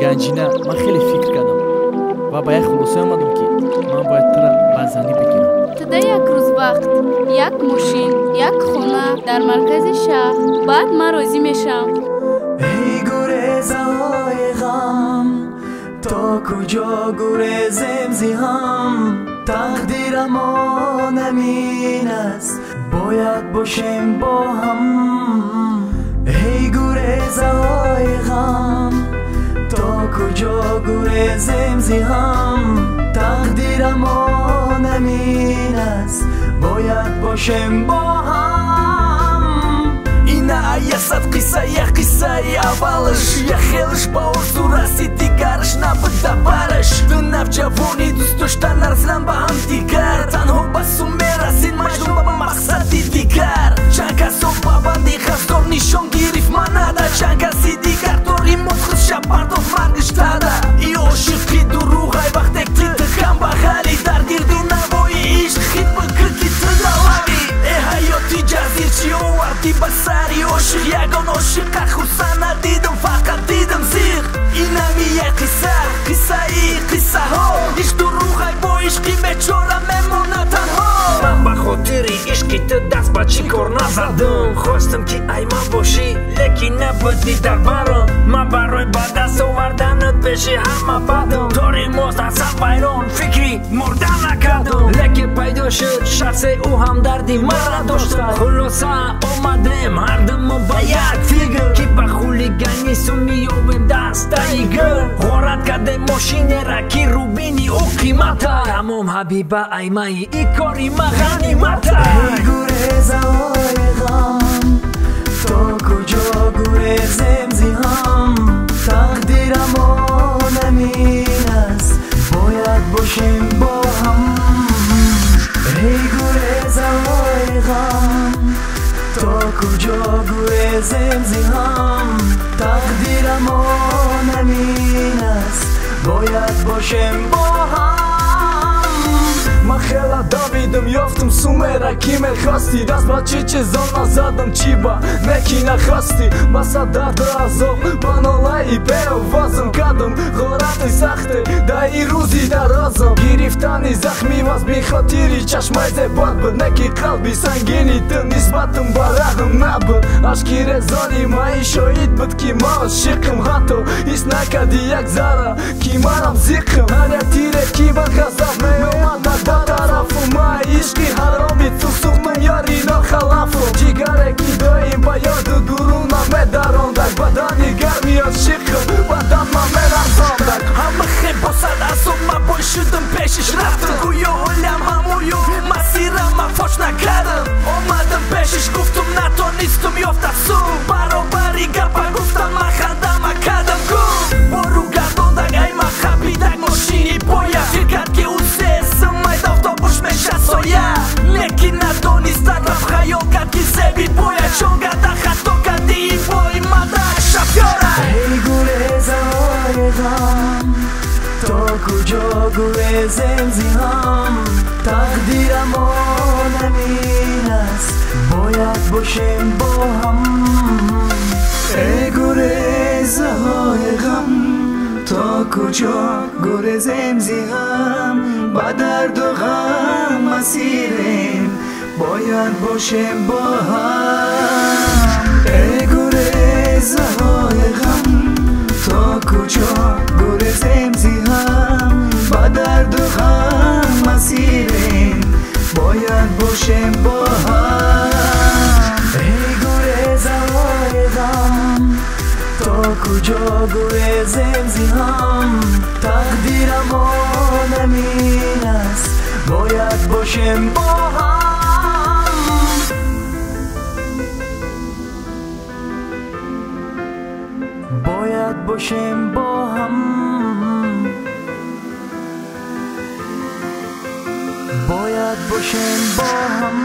Ганҷина, ман хеле фикр кардам ва ба як хулоса омадам, ки ман бояд тура ба занӣ бигирам. Туда як рӯз вақт, як мошин, як хона дар маркази шаҳр. Баъд ман розӣ мешавам. Эй гурезаҳои ғам, то куҷо гурезем зи ҳам? Тақдирамон ҳамин аст, бояд бошем бо ҳам. Эй гурезаҳои ғам, то куҷо гурезем зи ҳам? Тақдирамон ҳамин аст, бояд бошем бо ҳам. Ина аясад қисса, як қиссаи аввалаш, як хелаш ба орзу расид, дигараш набуд бараш. Ду навҷавони дӯст дошта нарасидан ба ҳамдигар, танҳо ба су мерасид Маҷнун ба мақсади дигар. Чанд касо ба банди ғаздор нишон гирифт манада, чанд каси дигар дори мот худша пардохт маргиш тада. И ошиқи дурӯғай вақте ки ту камбағалӣ, дар гирду навои ишқ хит бикӯ ки ту далавӣ. Э ҳаёти ҷазир чӣ овардӣ ба сари ошиқ? Ягон ошиқа хурсанд надидам, фақат дидам зиқ. Инами як қисса, қиссаи қиссаҳо, ишқ дурӯғай, бо ишқи бечора мемонад танҳо. Ман ба хотири ишқи ту даст ба чӣ кор назадам. Хостам ки ай ман бошӣ, лекин набудӣ дар барам. Ман барои ба даст оварданат пеши ҳама бадам. Тори мост асаб вайрон, фикри мурдан накардам. Лекин пайдо шуд шахсе, ӯ ҳамдарди мара дошта. Хулоса омадем ҳардумо ба як фикр, ки ба хулиганӣ сум меёбем дастаи гир. Ғорат кардем мошинера, ки рубини ӯ қимата. Тамом ҳабиба, аймаи и кори ма ғанимата. Эй гурезаҳои ғам, то куҷо гурезем зи ҳам? Тақдирамон ҳамин аст, бояд бошем бо ҳам. Эй гурезаҳои ғам, то куҷо гурезем зи ҳам? Тақдирамон ҳамин аст, бояд бошем бо ҳам. Ман хела давидам, ёфтам сумера, ки мехостӣ. Даст ба чӣ чизон назадам, чӣ ба неки нахостӣ. Баса дарду азоб, ба нолаи беовозам кардам ғорати сахте даи рӯзи дарозам. Гирифтани захми ваз бихотири чашмаи зебот буд, неки қалби сангини ту нисбатам ба раҳм набуд. Ашки резони маи шоҳид буд, ки ма ошиқам, ҳатто ҳис накарди як зарра, ки манам зиқам. Ҳар як тире, ки ба ғазаб меомад ба тарафу, ма ишқи ҳароми ту сӯхтум, ёри нохалафу. Ҷигаре, ки доим ба ёду дурунам медарондак, бадани гарми ошиқам баданма меларзондак. Ҳама хеб босад азоб, ман бой шудам, пешиш рафтам, гӯё ҳолям ҳамою масирама фош накардам. Омадам пешиш, гуфтум натонистум ёфта сум, баробари гапа гуфтам ман хандама кардам гум. Бору гардондак ай ма хапидак мошини боя, фикр кард ки ӯ сесм майда автобуш меша соя. Лекин надониста рафт, хаёл кард ки зеби боя, чон гада хато кардӣ бой мадак шофёра. Эй гурезаҳои ғам, то куҷо гурезем зи ҳам? Тақдирамон ҳамин аст, бояд бошем бо ҳам. Эй гурезаҳои ғам, то куҷо гурезем зи ҳам? Ба дарду ғам асирем, бояд бошем бо ҳам. Эй гурезаҳои ғам, то куҷо гурезем зи ҳам? Ба дарду ғам асирем, бояд бошем бо ҳам. Эй гурезаҳои ғам, то куҷо гурезем зи ҳам? Тақдирамон ҳамин аст, бояд бошем бо ҳам. Бояд бошем бо ҳам. Бояд бошем бо ҳам.